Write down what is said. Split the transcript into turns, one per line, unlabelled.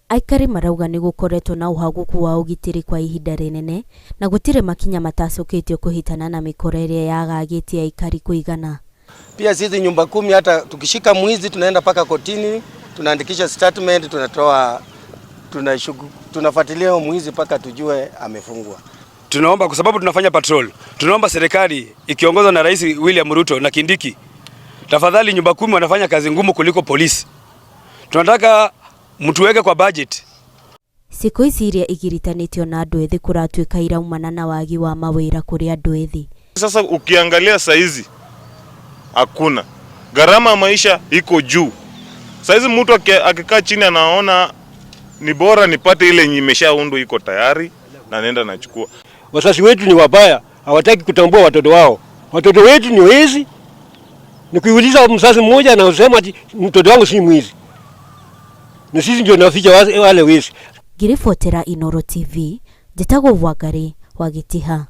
Aikari marauga nĩ gũkoretwo na ũhagũku wa ũgitĩri kwa ihinda rĩnene na gũtirĩ makinya matacũkĩtio kũhĩtana na mĩkora ĩrĩa yagagĩtie aikari kũigana.
Pia sisi nyumba kumi, hata tukishika mwizi tunaenda mpaka kotini, tunaandikisha statement, tunatoa tunafuatilia mwizi mpaka tujue amefungwa.
Tunaomba kwa sababu tunafanya patrol, tunaomba serikali ikiongozwa na Rais William Ruto na Kindiki, tafadhali, nyumba kumi wanafanya kazi ngumu kuliko polisi. Tunataka mtuweke kwa budget.
Ciiko ici iria igiritanĩtio na andũ ethĩ kũratuĩka iraumana na wagi wa mawĩra kũrĩ andũ ethĩ.
Sasa ukiangalia saizi hakuna gharama ya maisha iko juu. Saizi mtu akikaa chini anaona ni bora nipate ile yenye imeshaundwa iko tayari na nenda nachukua.
Wazazi wetu ni wabaya, hawataki kutambua watoto wao. Watoto wetu ni wezi. Nikiuliza mzazi mmoja anasema ati mtoto wangu si mwizi, na sisi ndio naficha wale wezi.
Ngĩribotera Inooro TV, njĩtagwo Wangari wa Gĩtiha.